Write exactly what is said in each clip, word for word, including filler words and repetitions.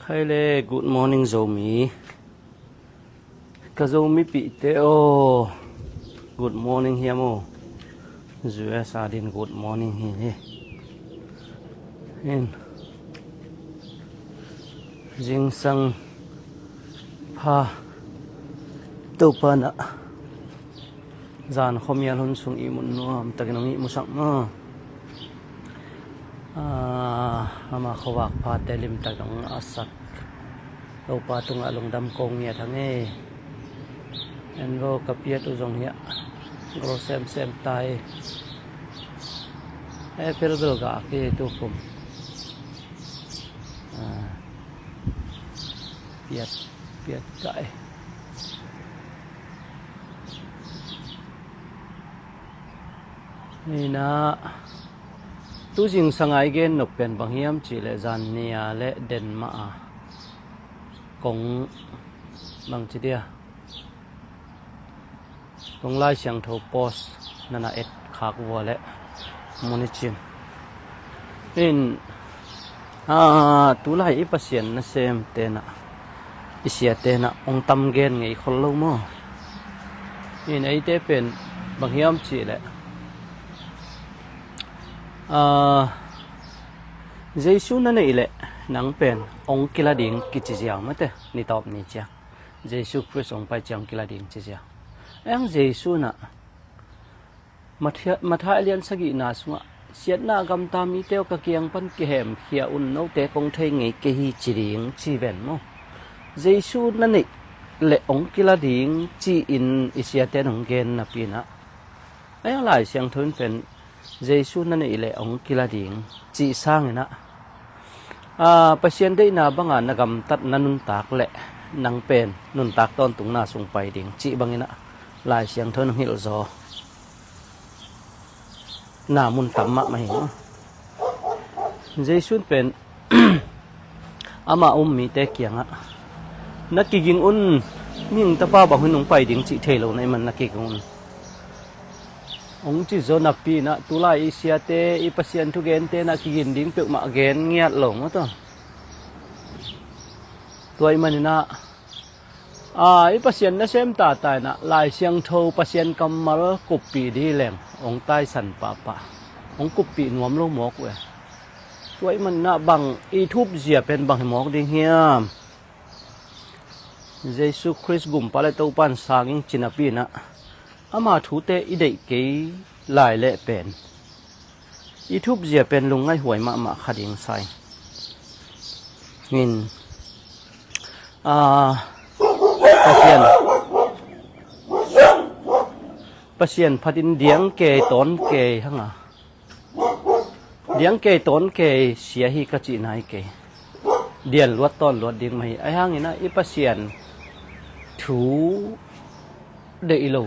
Khai le, good morning Zomi. Ka Zomi pihte aw, good morning hiam aw? U S A din good morning hi hi. In, zingsang pha, Topa na zan khuamial hun sung ihmut nuam takin hong ihmusak maw? Ah, ama khuavak phate limtak dong a sak Topa tungah lungdam kong ngiat hang e. En vo, ka piat uh zong hiah gol semsem ta hi. April bel gah ki tu kum. Ah, piat, piat gah e. Ni na, tu zingsang a i gen nop pen bang hiam cih leh zan nia le den mah a kong bang ci dia, kong Lai Siangtho post na na et khak vua le mun i cin. In, ah, tulai i Pasian nasem tenah, i sia tenah hong tam gen ngei khol lo maw? In, eite pen bang hiam cih leh, ah, Jesu na neih leh nang pen hong kila ding kici ziau mate, ni tawp ni ciang Jesu Khrist hong pai ciang kila ding ci ziau. Eng Jesu na Matthai, Matthai a lian sagihna sungah, siatna a gamta mite aw, ka kiang pan kihemkhia un, note kong thei ngei kei hi, ci ding ci ven maw? Jesu na neih leh hong kila ding ci-in i siate in hong gen napi inah, a iang Lai Siangtho in pen Jesu na neih leh hong kila ding cih sanginah, ah, Pasian deihna banga na gamtat, na nuntak leh nang pen nuntak tawntungna sung pai ding cih banginah Lai Siangtho in hong hilh zaw na mun tam mahmah hi. Jesu in pen ama um mite kiangah, na kiging un, mihing tapa bang hun hong pai ding cih thei lo na i man na kiging un, hong ci zaw napi inah, tulai i siate, i Pasian thugente na kigin ding peuhmah gen ngiat lo maw taw? Tua i maninah, a, i Pasian nasem tata inah Lai Siangtho, Pasian kammal kuppih dih leng hong taisan pahpah, hong kuppih nuam lo mawk uh e. Tua i maninah bang i thupzia pen bang hi mawk ding hiam? Jesu Khrist Gumpa le Topa in sang ing ci napi inah, ama thute i deih kei lai leh pen i thupzia pen lungngaihhuai mahmah kha ding sa ing. In, ah, Pasian, Pasian phatin diang kei tawn kei hanga, diang kei tawn kei sia hi ka cihna hi kei. Dian luat tawn luat ding mah hi. Ahi hanginah i Pasian thu deih lo,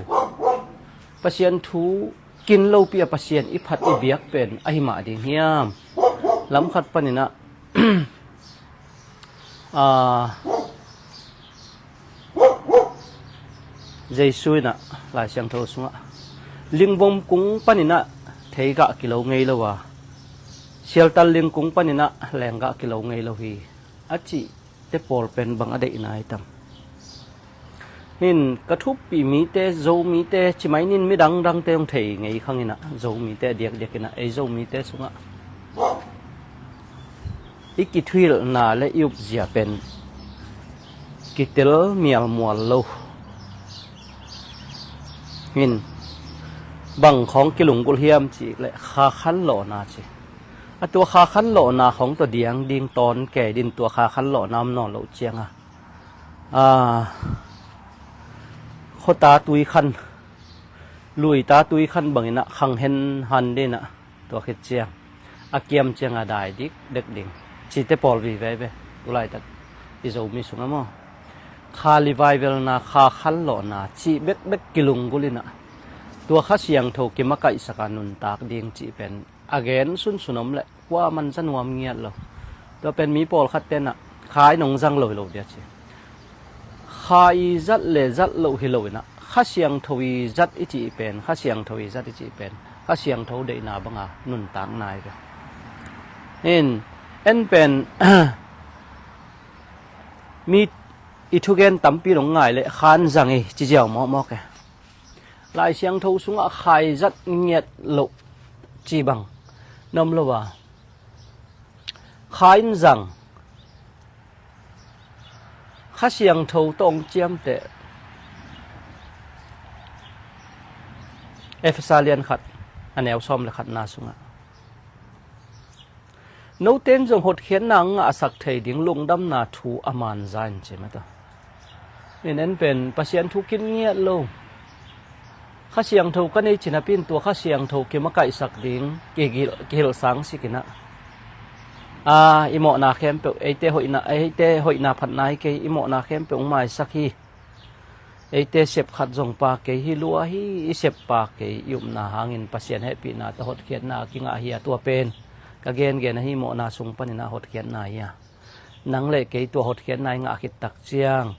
Pasian thu kin lopi a Pasian i phat i biak pen ahi mah ding hiam? Lam khat paninah, ah, Jesu inah Lai Siangtho sungah, lingvom kung paninah thei gah kilo ngei lo a, sialtal ling kung paninah leng gah kilo ngei lo hi, a cihte pawl pen bang a deihna hi tam? Hin ka thuppih mite, Zomite, ci mai nin midang dangte hong thei ngei khanginah, Zomite diakdiakinah, ei Zomite sungah i kithuhilhna le i upzia pen kitel mialmual lo. Hin bang khawng kilunggulh hiam cih leh kha khanlawhna ci. A tua kha khanlawhna khawng tawh diang ding tawn kei din, tua kha khanlawhna om nawn loh cianga, a, khuata tui khan, luita tui khan banginah khang hen han dinah, tua khit ciang a kiam cianga dai dik dek ding cihte pawl vive ve. Tulaitak i Zomi sungah maw, kha revivalna, kha khanlawhna cih bekbek kilunggulh inah, tua Kha Siangtho kimakaihsaka nuntak ding cih pen a gen sunsun om leh kua man za nuam ngiat lo. Tua pen mi pawlkhat tenah kha in hong zang lo hi lo dia ci. Kha i zat le zat loh hi loinah, Kha Siangtho i zat i cih pen, Kha Siangtho i zat i cih pen Kha Siangtho deihna banga nuntakna hi ve. In, en pen Mi i thugen tampi nong ngai leh khan zang i ci ziau mawkmawk e. Lai Siangtho sungah khaizat ngiat loh ci bang na om lo a, kha in zang, Kha Siangtho tawh hong ciamteh. Efesa lian khat, a neu sawm le khatna sungah, note in zong hotkhiatna ngahsak thei ding lungdamna thu a man za in ci mata. Min en pen Pasian thu kin ngiat lo. Kha Siangtho ka nei ci napi in tua Kha Siangtho kimakaihsak ding kihilh, kihilhsang sik in ah, a, i mawhna khempeuh, eite hoihna, eite hoihna phatna hi kei, i mawhna khempeuh hong maisak hi. Eite sep khat zong pha kei hi, lua hi, i sep pha kei, i upna hangin Pasian hehpihna tawh hotkhiatna a kingah hi a, tua pen ka gengen ahi, mawhna sung panin ah hotkhiatna hi a. Nang le kei tua hotkhiatna i ngah khit tak ciang,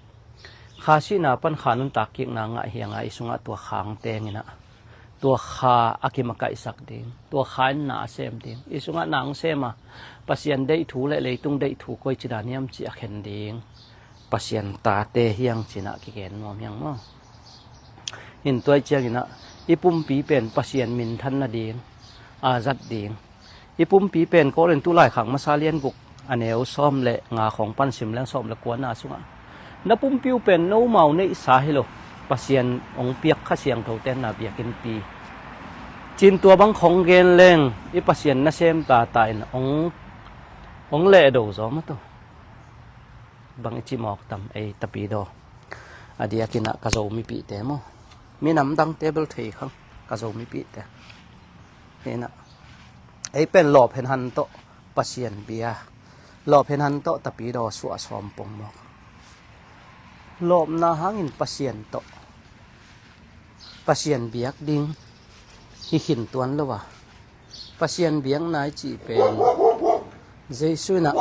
Kha sihna pan Kha nuntak kikna ngah hi a, i sungah tua Kha hong teng in ah, tua Kha a kimakaihsak ding, tua Kha in na a sem ding, i sungah na hong sem a, Pasian deih thu le leitung deih thu koi ci dan hiam cih a khen ding Pasian tate hi hang ci in ah kigen nuam hi hang maw. Hin tua ciangin ah i pumpi pen Pasian minthan nading, a zat ding. I pumpi pen Korintu laikhak masa lian guk, a neu sawm le nga khawng pan sim leng sawm le kuana sungah, na pumpi uh pen nomau neihsa hi lo, Pasian hong piak Kha Siangtho ten na biakinnpi, ci in tua bang khawng gen leng i Pasian nasem tata in hong, hong lehdo zaw mata. Bang i cimawk tam ei Tapidaw, a diakin ah ka Zomipihte maw, minam dangte bel thei khang, ka Zomipihte. Hi in ah, ei pen lawp henhan tawh Pasian bia, lawp henhan tawh Tapidaw suah sawm pong mawk. Lawpna hangin Pasian tawh, Pasian biak ding hi khin tuan lo a, Pasian biakna i cih pen Jesu in ah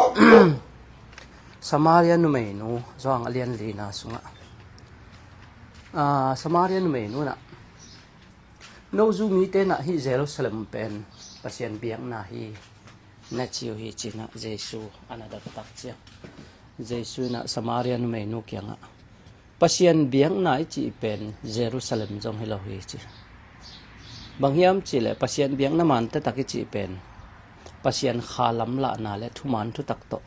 Samaria numeinu, Johan a lian lina sungah, a, Samaria numeinu in ah, no Jew mite in ah hih Jerusalem pen Pasian biakna hi na ci uh hi ci in ah Jesu a na dot tak ciang, Jesu in ah Samaria numeinu kiangah, Pasian biakna i cih pen Jerusalem zong hi lo hi ci. Bang hiam cih leh Pasian biakna man taktak i cih pen Pasian kha lamlahna le thuman thutak tawh,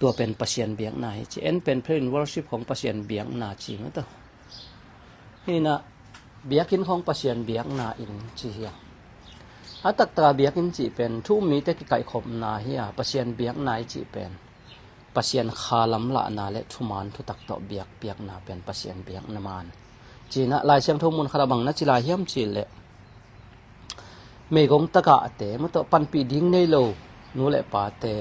tua pen Pasian biakna hi ci. En pen prayer and worship khawng Pasian biakna ci mata. Hi in ah biakinn khawng Pasian biakna in ci hi a. A taktak a biakinn cih pen thu um mite kikaihkhopna hi a, Pasian biakna i cih pen Pasian kha lamlahna le thuman thutak tawh biakpiakna pen Pasian biakna man. Ci in ah Lai Siangtho mun khat ah bang na ci lai hiam cih leh, meigong tagahte, mawtaw panpih ding nei lo nu le pate,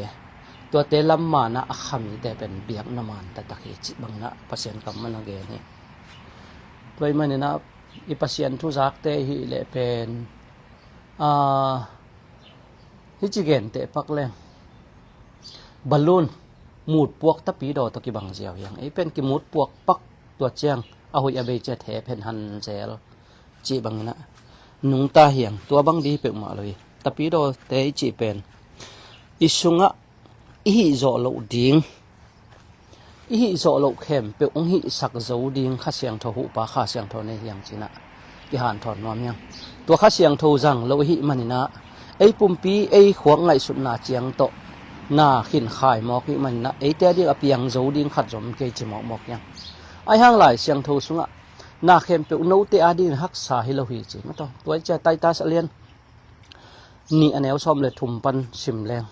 tuate lam man ah a kha mite pen biakna man taktak hi cih bang in ah Pasian kammal a gen hi. Tua ahih manin ah i Pasian thu zakte i hih leh pen, a, hih ci genteh pak leng, balloon mutpuak Tapidaw tawh kibang ziau hi hang. Ei pen kimutpuak pak, tua ciang a hoih a bei ciat hep henhan zel cih bang in ah nungta hi hang. Tua bang ding hi peuhmah lo hi. Tapidawte i cih pen i sungah i hih zawh loh ding, i hih zawh loh khempeuh hong hihsak zo ding Kha Siangtho huhpa, Kha Siangtho nei hi hang ci in ah kihanthawn nuam hi hang. Tua Kha Siangtho zang lo i hih manin ah, ei pumpi ei khuak ngaihsutna ciang tawh na khin khai mawk i hih manin ah, eite a ding a piang zo ding khat zong om kei ci mawkmawk hi hang. Ahih hang Lai Siangtho sungah, na khempeuh note a dingin haksa hi lo hi ci mataw. Tua i ciah Titus a lian nih a neu sawm le thum pan sim leng,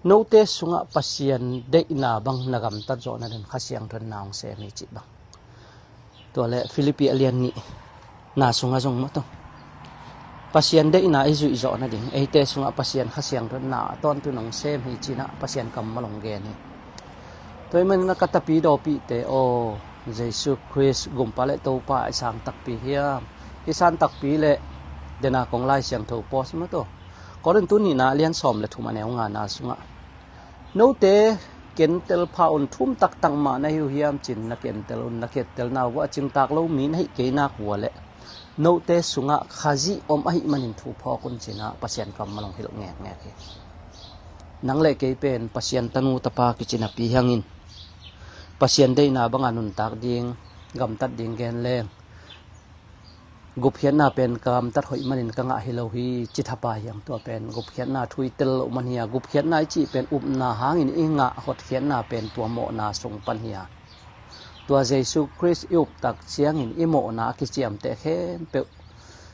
note sungah Pasian deihna bang na gamtat zawh nadingin Kha Siangtho in na hong sem hi cih bang. Tua leh Philippi a lian nihna sungah zong mataw, Pasian deihna i zuih zawh nading, eite sungah Pasian Kha Siangtho in na tawntung hong sem hi ci in ah Pasian kammal hong gen hi. Tua ahih manin ah ka Tapidawpihte aw, Jesu Khrist Gumpa le Topa i sang takpi hiam? I sang takpi leh dena kong Lai Siangtho pause mataw. Korintu nihna a lian sawm le thum a neu ngana sungah, note kentel pha un, thu um taktak mah na hi uh hiam ci in na kentel un, na kentelna uh a cingtak lo mi na hih kei nak uh leh, note sungah Khazih om ahih manin thu phawk un ci in ah Pasian kammal hong hilh ngekngek hi. Nang le kei pen Pasian tanu tapa kici napi hi hangin, Pasian deihna banga nuntak ding, gamtat ding gen leng, gupkhiatna pen ka gamtat hoih manin ka ngah hi lo hi, ci thapa hi hang. Tua pen gupkhiatna thu i tel loh man hi a, gupkhiatna i cih pen upna hangin i ngah hotkhiatna pen tua mawhna sung pan hi a. Tua Jesu Khrist i uptak ciangin i mawhna a kiciamteh khempeuh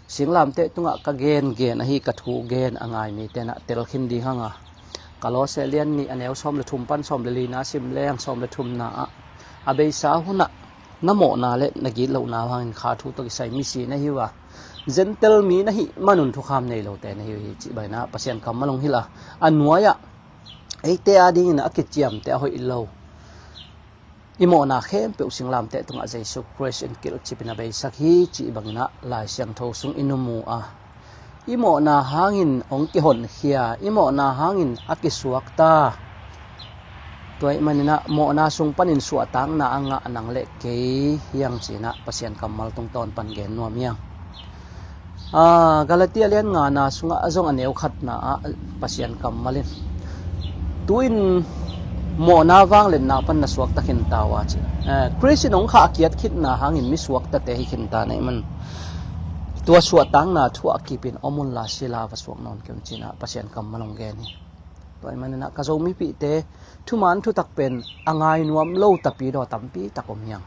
singlamteh tungah ka gengen ahi, ka thu gen a ngai mite in ah tel khin ding hang a. Kolose lian nih a neu sawm le thum pan sawm le lina sim leng, sawm le thumna ah, a beisa hunah na mawhna le na gitlohna hangin kha thu tawh kisai misi na hi uh a, Gentile mi na hih manun thukham nei lote na hi uh hi, cih bangin ah Pasian kammal hong hilh a, a nuai-ah eite adingin a kiciamteh a hoih lo i mawhna khempeuh singlamteh tungah Jesu Khrist in kilhcipin a beisak hi, cih bangin ah Lai Siangtho sung i nung uh a, i mawhna hangin hong kihonkhia, i mawhna hangin a kisuakta. Tua ahih manin ah mawhna sung panin suahtakna a ngah nang le kei hi hang ci-in ah Pasian kammal tungtawn pan gen nuam hi hang. Ah, Galatia lian ngana sungah zong a neu khatna ah Pasian kammal in, tu-in mawhna vangliatna pan na suakta khinta uh a, ci. Eh, Khrist in hong khahkiat khitna hangin mi suaktate hi khinta na hih man, tua suahtakna thu ah kipin om unla, sila va suak nawn kei un ci-in ah Pasian kammal hong gen hi. Tua ahih manin ah ka Zomipihte thuman thutak pen a ngai nuam lo tapidaw tampi tak om hi hang.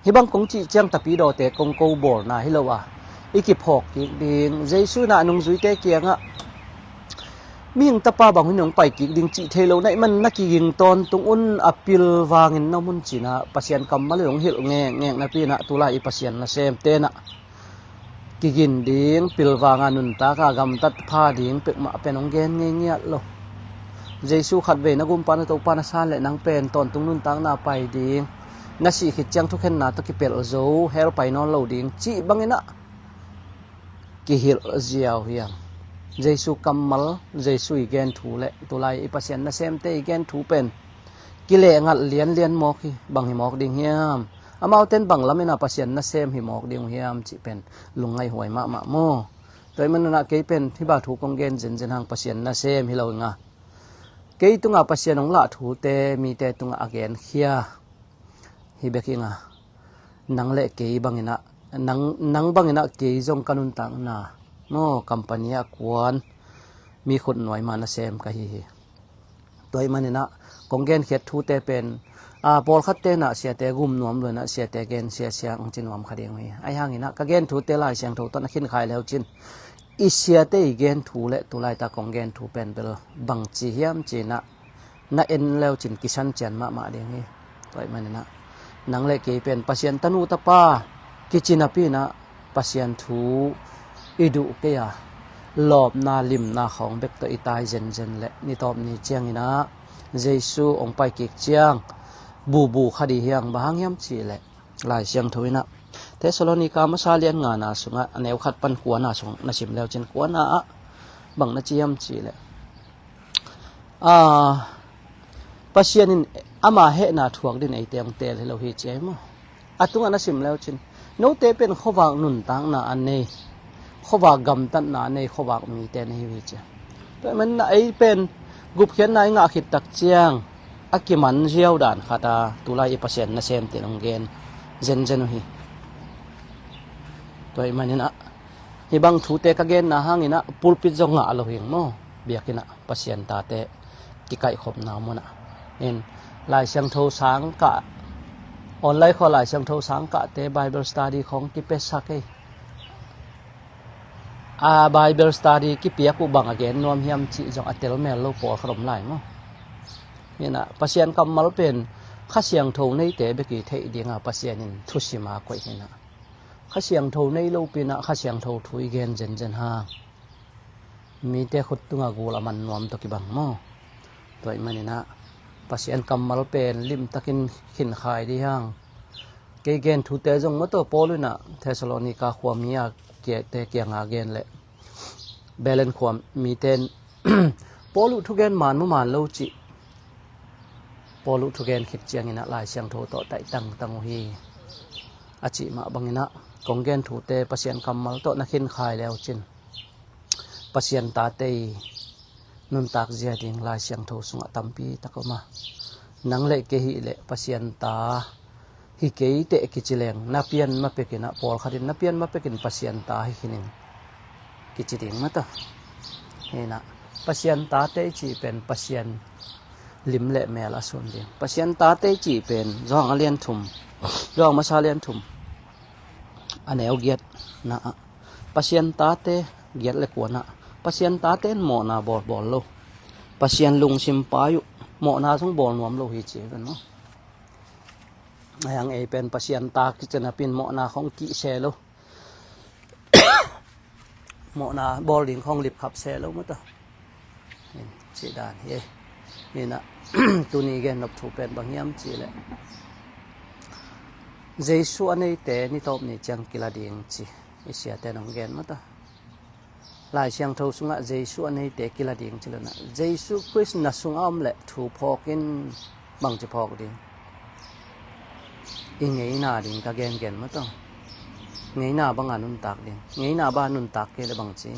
Hih bang kong cih ciang tapidawte kong ko bawlna hi lo a, i kiphawk kik ding, Jesu in ah a nungzuite kiangah mihing tapa bang hun hong pai kik ding cih thei lo na hih man, na kiging tawntung un, a pilvangin na om un ci-in ah Pasian kammal in hong hilh ngekngek napi-in ah tulai i Pasian nasemte in ah kigin ding, pilvanga nuntak a gamtat pha ding peuhmah pen hong gen ngei ngiat lo. Jesu khatvei na gumpa na Topa na san leh nang pen tawntung nuntakna pai ding, na sih khit ciang thukhenna tawh kipelh zo, hell pai nawn lo ding, cih bangin ah kihilh ziau hi hang. Jesu kammal, Jesu i gen thu le tulai i Pasian nasemte i gen thu pen kileh ngalh lianlian mawk hi. Bang hi mawk ding hiam? Amaute in bang lamin ah Pasian nasem hi mawk ding uh hiam cih pen lungngaih huai mahmah maw? Tua ahih manin ah kei pen hih bang thu kong gen zenzen hang Pasian nasem hi lo ing a, kei tungah Pasian hong lah thute mite tungah a genkhia hi bek ing a, nang le kei bangin ah, nang, nang bangin ah kei zong ka nuntakna maw, company ah kuan, mi khutnuai mah nasem ka hi hi. Tua ahih manin ah kong genkhiat thute pen, a, pawlkhatte in ah siate gum nuam lo in ah siate gen siasia hong ci nuam kha ding uh hi. Ahi hangin ah ka gen thute Lai Siangtho tawh na khinkhai le uh cin, i siate i gen thu le tulaitak kong gen thu pen bel bangci hiam ci-in ah na en le uh cin kisan cian mahmah ding hi. Tua ahih manin ah nang le kei pen Pasian tanu tapa kici napi-in ah Pasian thu i duh kei a, lawpna limna khawng bek tawh i tai zenzen leh nitawp ni ciangin ah Jesu hong pai kik ciang bubu kha ding hi hang. Bang hang hiam cih leh Lai Siangtho in ah Thessalonika masa lian ngana sungah a neu khat pan kuana sung na sim le uh cin, kuana ah bang na ci hiam cih leh, a, Pasian in ama hehna thuak dingin eite hong teel hi lo hi ci ahi maw? A tungah na sim le uh cin, note pen khuavak nuntakna a nei, khuavak gamtatna a nei, khuavak mite na hi uh hi ci. Tua ahih manin ah ei pen gupkhiatna i ngah khit tak ciang a kiman ziau dan khat a, tulai i Pasian nasemte in hong gen zenzen uh hi. Tua ahih manin ah hih bang thute ka genna hangin ah pulpit zong ngah lo hi ing maw? Biakinn ah Pasian tate kikaihkhopna mun ah in, Lai Siangtho sang kah, online khawng Lai Siangtho sang kahte Bible study khawng kipiasak ei. A, Bible study kipiak uh bang a gen nuam hiam cih zong a tel mel lo pawlkhat om lai maw? Hi in ah Pasian kammal pen Kha Siangtho neite bek i theih ding a Pasian in thusim a koih hi in ah, Kha Siangtho nei lopi in ah Kha Siangtho thu i gen zenzen hang mite khut tungah gul a man nuam tawh kibang maw? Tua ahih manin ah Pasian kammal pen limtakin khinkhai ding hi hang. Kei gen thute zong maw, tua Paul in ah Thessalonika khuami a kiate kiangah gen leh Berean khuamite in Paul uh thugen man maw man lo cih, Paul uh thugen khit ciangin ah Lai Siangtho tawh taih tangtang uh hi, a cih mah bangin ah kong gen thute Pasian kammal tawh na khinkhai le uh cin, Pasian tate i Nuntak zia ding Lai Siangtho sungah tampi tak om a, nang le kei hih leh Pasian ta hi kei teh kici leng, na pian ma pekin ah, pawlkhat in na pian ma pekin Pasian ta hi khin ing kici ding mata. Hinah, Pasian tate i cih pen Pasian lim le mel a sun ding. Pasian tate i cih pen Johan a lian thum, Johan masa lian thum, a neu giat na ah, Pasian tate, giat le kuana, Pasian tate in mawhna bawlbawl lo. Pasian lungsim pai uh, mawhna zong bawl nuam lo hi ci ven maw. Ayang ei pen Pasian ta kici napin mawhna khong kih se lo. Mawhna bawl ding khong lipkhap se lo mata. Cih dan hi. Hinah, tuni gen nop thu pen bang hiam cih leh, Jesu a neite ni tawp ni ciang kila ding ci i siate nong gen mata. Lai Siangtho sungah Jesu a neite kila ding ci lo na, Jesu Khrist na sungah om leh thu phawk in, bangci phawk ding? I ngeina ding ka gengen mata. Ngeina banga nuntak ding. Ngeina banga nuntak kei le bangci?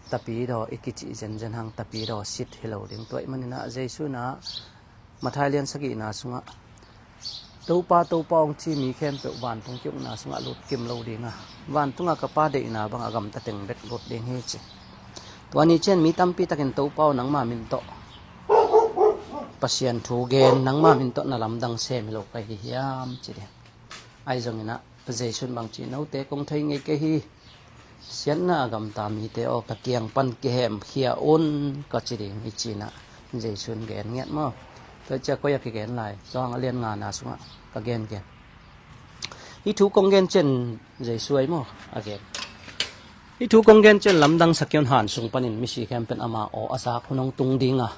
Tapidaw i kicih zenzen hang, tapidaw sit hi lo ding. Tua i maninah Jesu inah Matthai lian sagihna sungah, Topa, Topa, hong ci mi khempeuh vantung ki-ukna sungah lut kim lo ding a, vantungah ka Pa deihna bang a gamta teng bek lut ding hi ci. Tua ni cian mi tampi takin Topa aw, nangma min tawh Pasian thu gen, nangma min tawh na lamdang sem hi lo ka hi hiam ci ding. Ahi zonginah Jesu in bangci, note kong thei ngei kei hi. Siatna a gamta mite aw, ka kiang pan kihemkhia un, ka ci ding hi cinah Jesu in gen ngiat maw. Tua cia koi a kigen lai? Johan a lian ngana sungah ka gengen. Hih thu kong gen cian Jesu ahi maw a gen. Hih thu kong gen cian lamdang sakion han sung panin misi khempeuh in ama aw a zak hun hong tung ding a,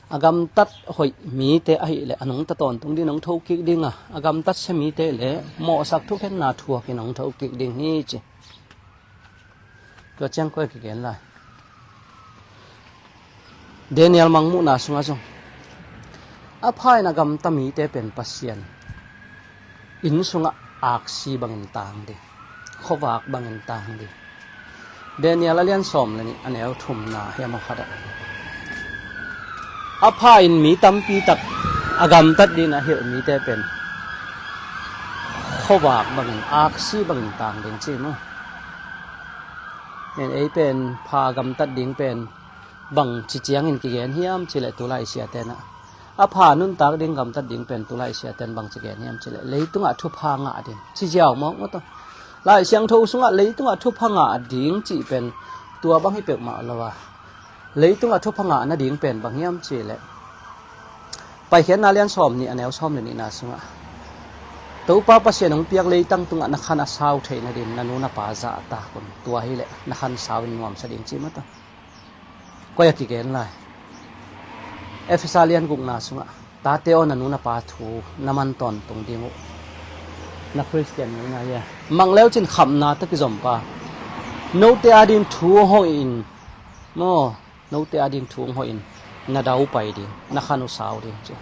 a gamtat hoih mite ahih leh a nungta tawntung ding hong thokik ding a, a gamtat sia mite le mawhsak thukhenna thuakin hong thokik ding hi ci. Tua ciang koi kigen lai? Daniel mangmuhna sungah zong a pha in a gamta mite pen Pasian inn sungah aksi bangin tang ding, khuavak bangin tang ding. Daniel a lian sawm le nih, a neu thumna hiam a khat ah, a pha in mi tampi tak a gamtat dingin a hilh mite pen khuavak bangin, aksi bangin tang ding ci maw. Ei pen pha gamtat ding pen bangci ciangin kigen hiam cih leh tulai siate inah a pha nuntak ding, gamtat ding pen tulai siate in bangci gen hiam cih leh leitungah thupha ngah ding ci ziau mawk maw taw. Lai Siangtho sungah leitungah thupha ngah ding cih pen tua bang hi peuhmah lo a, leitungah thupha ngah nading pen bang hiam cih leh Paikhiatna lian sawm nih, a neu sawm le nihna sungah, Topa Pasian hong piak leitang tungah na khan a sau theih nadin na nu na pa zahtak un. Tua hileh na khan sau in nuamsa ding ci maw taw. Koi a kigen lai? Efesa lian gukna sungah, tate aw, na nu na pa thu na man tawntung ding uh. Na Khristian ngeina hi a, mang leu cin khamna tawh kizom pa, note ading thu hong hoih in maw, note ading thu hong hoih in na dau pai ding, na khan uh sau ding ci.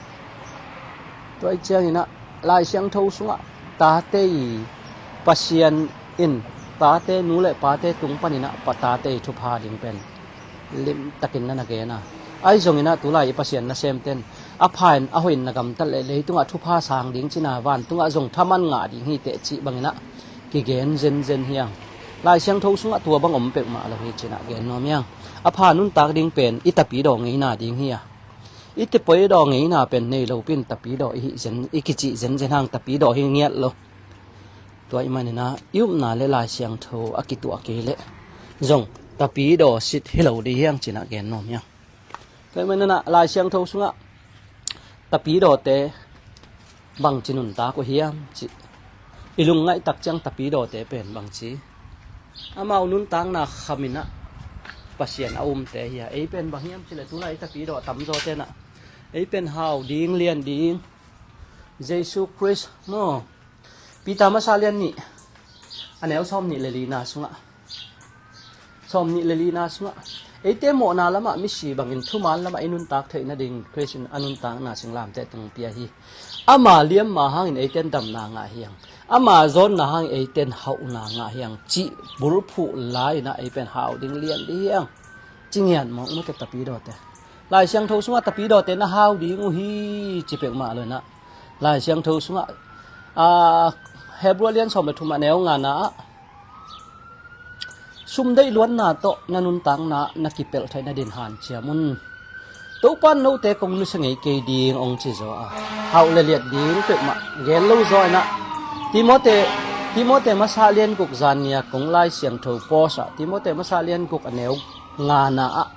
Tua ih cianginah Lai Siangtho sungah tate i Pasian in tate nu le pate tung paninah pa tate i thupha ding pen limtakin na na gen a. Ahi zonginah tulai i Pasian nasemten a pha in a hoih in na gamtat leh leitungah thupha sang ding cina, vantungah zong thaman ngah ding hi teh cih banginah kigen zenzen hiang. Lai Siangtho sungah tua bang om peuhmah lo hi cinah gen nuam hiang. A pha nuntak ding pen i tapidaw ngeina ding hi a, i tapidaw ngeina pen nei lopin tapidaw i hih zen, i kicih zenzen hang, tapidaw hi ngiat lo. Tua i maninah i upna le Lai Siangtho a kituah kei leh zong tapidaw sit hi lo dih hiang cinah gen nuam hiang. Tua i maninah Lai Siangtho sungah tapidawte bangci nuntak uh hiam cih, i lungngaih tak ciang tapidawte pen bangci, amau nuntakna khaminah Pasian a umte hi a, ei pen bang hiam cih leh tulai i tapidaw tamzawte inah ei pen hau ding, lian ding, Jesu Khrist maw. Peter masa lian nih, a neu sawm nih le lina sungah, sawm nih le lina sungah, eite mawhna lamah misi bangin thuman lamah i nuntak theih nading Khrist in a nuntakna singlamteh tung pia hi. Ama liamma hangin eiten damna ngah hiang, ama zawnna hangin eiten hauhna ngah hiang cih bulphuh lai-inah ei pen hau ding, lian ding hiang. ci ngiat mawk mawk e tapidawte. Lai Siangtho sungah tapidawte na hau ding uh hi ci peuhmah lo inah. Lai Siangtho sungah, a, Hebru a lian sawm le thum a neu ngana ah, sum deih luatna tawh na nuntakna na kipelh theih nadin hanciam un. Topa in note kong nusia ngei kei ding hong ci zaw a, hauh le liat ding peuhmah gen lo zaw inah. Timote, Timote masa lian guk zan nia kong Lai Siangtho pawsah, Timote masa lian guk a neu ngana ah,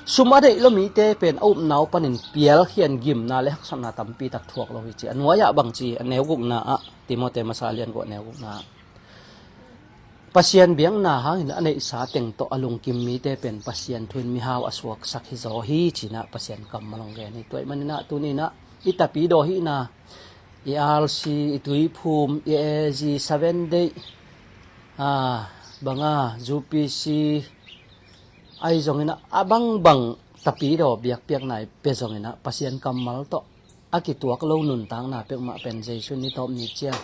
sum a deih lo mite pen a upna uh panin pialkhian gimna le haksatna tampi tak thuak lo hi ci. A nuai-ah bang ci, a neu gukna ah, Timote masa lian guk a neu gukna ah, Pasian biakna hangin a neihsa teng tawh a lungkim mite pen Pasian thu in mihau a suaksak hi zaw hi ci inah Pasian kammal hong gen hi. Tua ahih manin ah tuni inah i tapidaw hihna, i R C, i tuiphum, i A G, Seven Day, a, banga, U P C, ahi zongin ah a bangbang tapidaw biakpiakna i pia zongin ah Pasian kammal tawh a kituak lo nuntakna peuhmah pen Jesu in ni tawp ni ciang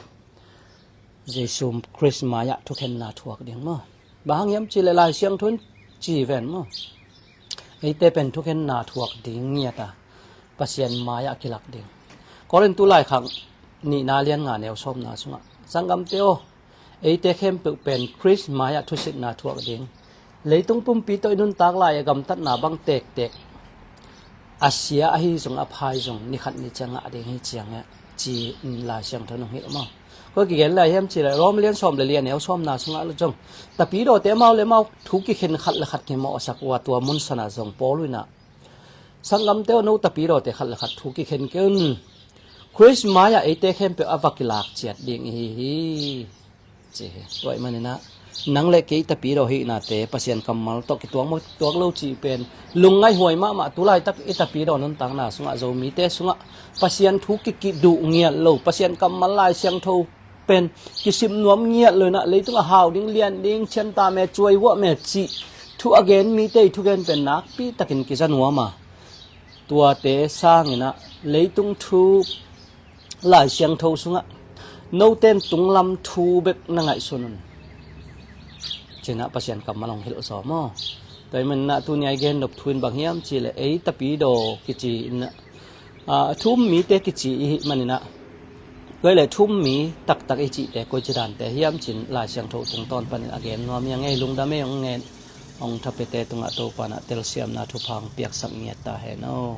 Jesu Khrist mai-ah thukhenna thuak ding maw? Bang hang hiam cihleh Lai Siangtho in ci ven maw? Eite pen thukhenna thuak ding ngiat a, Pasian mai-ah kilak ding. Korintu laikhak nihna lian nga neu sawmna sungah, sanggamte aw, eite khempeuh pen Khrist mai-ah thusitna thuak ding, leitung pumpi tawh i nuntak lai-ah gamtatna bang tektek a sia ahi zong a pha hi zong ni khat ni ciang ngah ding hi ciang e ci-in Lai Siangtho in hong hilh maw? Kua kigen lai hiam cihleh Rom lian sawm le li a neu sawmna sungah lo zong, tapidawte amau le amau thu kikhen khat le khat kimawhsak uh a, tua mun sanah zong Paul in ah, sanggamte aw, no tapidawte khat le khat thu kikhen kei un. Khrist mai-ah eite khempeuh a va kilak ciat ding ihi hi, ci hi. Tua ahih manin ah nang le kei tapidaw hihnate Pasian kammal tawh kituak maw kituak lo cih pen lungngaihhuai mahmah. Tulaitak i tapidaw nuntakna sungah Zomite sungah Pasian thu kikiduh ngiat lo, Pasian kammal Lai Siangtho pen kisim nuam ngiat lo inah, leitung a hau ding, lian ding, thianta me, cuai vuah me cih thu a gen mite i thugen pen nakpi takin kiza nuam a, tuate sangin ah leitung thu Lai Siangtho sungah note in tunglam thu bek na ngaihsun un, ci inah Pasian kammal hong hilh zaw maw? Tua ahih manin ah tuni-a i gen nop thu in bang hiam cihleh ei tapidaw kici in ah, a, thu um mite kici i hih manin ah, koi le thu um mi taktak i cihte koici dante hiam ci-in Lai Siangtho tungtawn panin a gen nuam hi a, ngei lungdam ei, hong ngen, hong thapiate tungah Topa in ah telsiamna thupha hong piaksak ngiat ta hen aw.